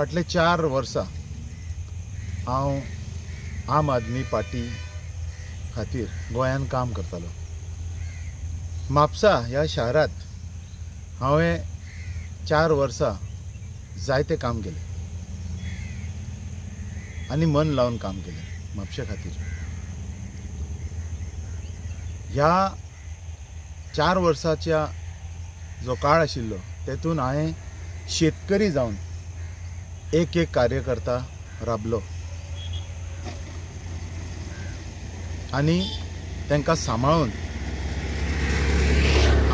फाटले 4 वर्सां हांव आम आदमी पार्टी खातीर गोंयांत काम करतालो। म्हापसा ह्या शारांत हांवें 4 वर्सां जायते काम केलें आनी मन लावन काम केलें म्हापशे खातीर। ह्या 4 वर्साच्या जो काळ आशिल्लो तेतून हांवें शेतकरी जावन एक एक कार्यकर्ता राबलो आनी तांकां सांबाळून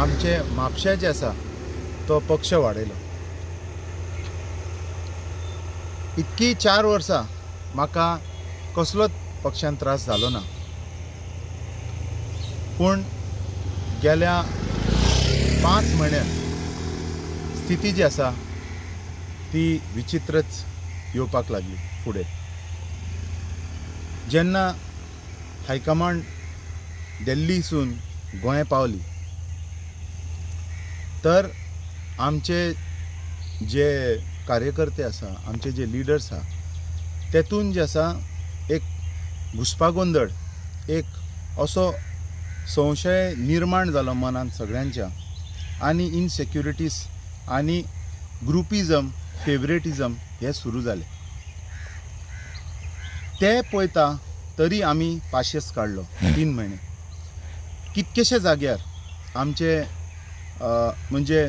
आमचे म्हापशे जे आसा तो पक्ष वाडयलो। इतकी 4 वर्सां म्हाका कसलोच पक्षान त्रास जालो ना, पूण गेल्या 5 म्हयन्यांत स्थिती जी आसा ती विचित्रच येवपाक लागली। फुडें जेन्ना हायकमांड दिल्लीसून गोंय पावली तर आमचे जे कार्यकर्ते आसा, आमचे जे लिडर्स आसा तेतून जे आसा एक घुस्पागोंदळ, एक असो संशय निर्माण जालो मनांत सगळ्यांच्या आनी इनसेक्युरिटीज आनी ग्रुपिजम, फेवरेटिजम हे सुरू जाले। ते पळयता तरी आमी पाशेस काडलो 3 म्हयने। कितकेशे जाग्यार आमचे म्हणजे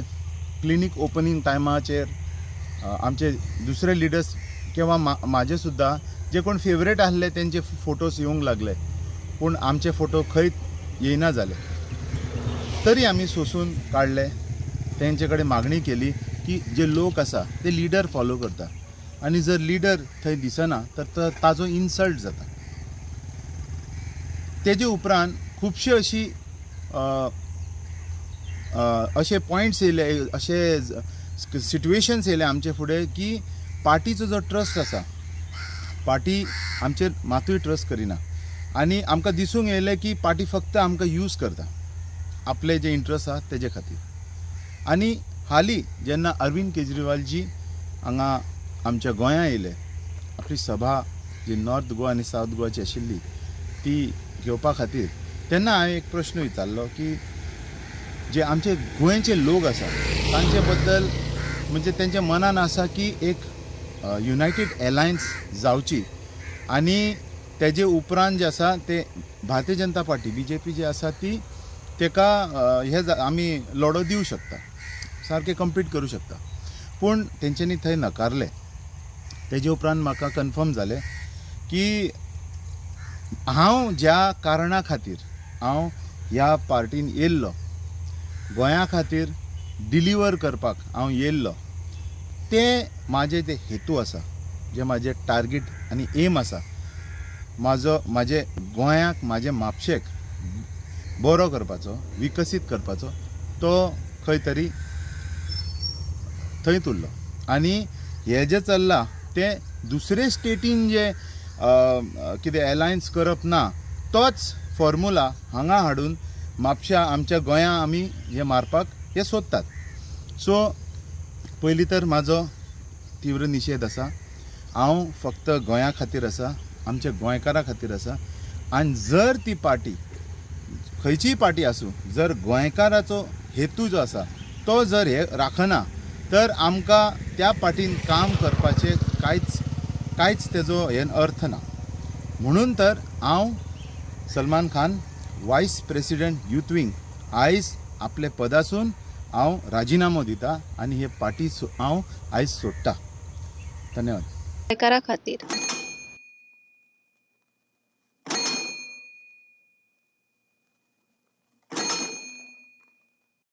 क्लिनीक ओपनिंग टायमाचेर आमचे दुसरे लिडर्स किंवा म्हाजे सुद्दां जे कोण फेवरेट आसले तेंचे फोटोज येवंक लागले, पूण आमचे फोटो खंयच येयना जाले। तरी आमी सोसून काडले, तेंचे कडेन मागणी केली की जे लोक आसा ते लिडर फॉलो करता आनी जर लिडर थंय दिसना तर ताजो इन्सल्ट जाता। तेजे उपरांत खुबशे अशी अशे पॉयंट्स येयले, अशे सिट्युएशन्स येयले आमचे फुडें की पार्टीचो जो ट्रस्ट आसा, पार्टी आमचेर मातूय ट्रस्ट करिना आनी आमकां दिसूंक येयलें की पार्टी फक्त आमकां यूज करता आपले जे इंट्रस्ट आसा तेजे खातीर। आनी हालीं जेन्ना अरविंद केजरीवालजी हांगा आमच्या गोंया येयले, आपली सभा जी नॉर्थ गोवा आनी सावथ गोवाची आशिल्ली ती घेवपा खातीर, तेन्ना हांवें एक प्रश्न विचारलो की जे आमचे गोंयचे लोक आसा तांचे बद्दल म्हणजे तेंच्या मनान आसा की एक युनायटेड एलायन्स जावची आनी तेजे उपरांत जे आसा ते भारतीय जनता पार्टी BJP जी आसा ती तेका हे आमी लढो दिवं शकता, सारकें कम्पीट करूं शकता। पूण तेंच्यांनी थंय नकारलें। तेजे उपरांत म्हाका कन्फर्म जालें की हांव ज्या कारणा खातीर हांव ह्या पार्टीन येयल्लो, गोंया खातीर डिलिव्हर करपाक हांव येयल्लो, ते म्हाजे ते हेतू आसा, जे म्हाजे टार्गेट आनी एम आसा, म्हाजो म्हाजे गोंयाक म्हाजे म्हापशेक बरो करपाचो, विकसीत करपाचो, तो खंय तरी थंयच उरलो। आनी हें जें चल्लां तें दुसरे स्टेटीन जे कितें एलायन्स करप ना तोच फॉर्मुला हांगा हाडून म्हापशा आमच्या गोंया आमी हे मारपाक हे सोदतात। सो पयलीं तर म्हाजो तीव्र निशेध आसा। हांव फक्त गोंया खातीर आसा, आमच्या गोंयकारां खातीर आसा आनी जर ती पार्टी खंयचीय पार्टी आसूं जर गोंयकाराचो हेतू जो आसा तो जर हे राखना तर आमकां त्या पार्टीन काम करपाचें कांयच कांयच तेजो हे अर्थ ना। म्हणून तर हांव Salman Khan vice president youth wing आयज आपले पदासून हांव राजिनामो दिता आनी हे पार्टी हांव आयज सोडटा। धन्यवाद। गोंयकारां खातीर।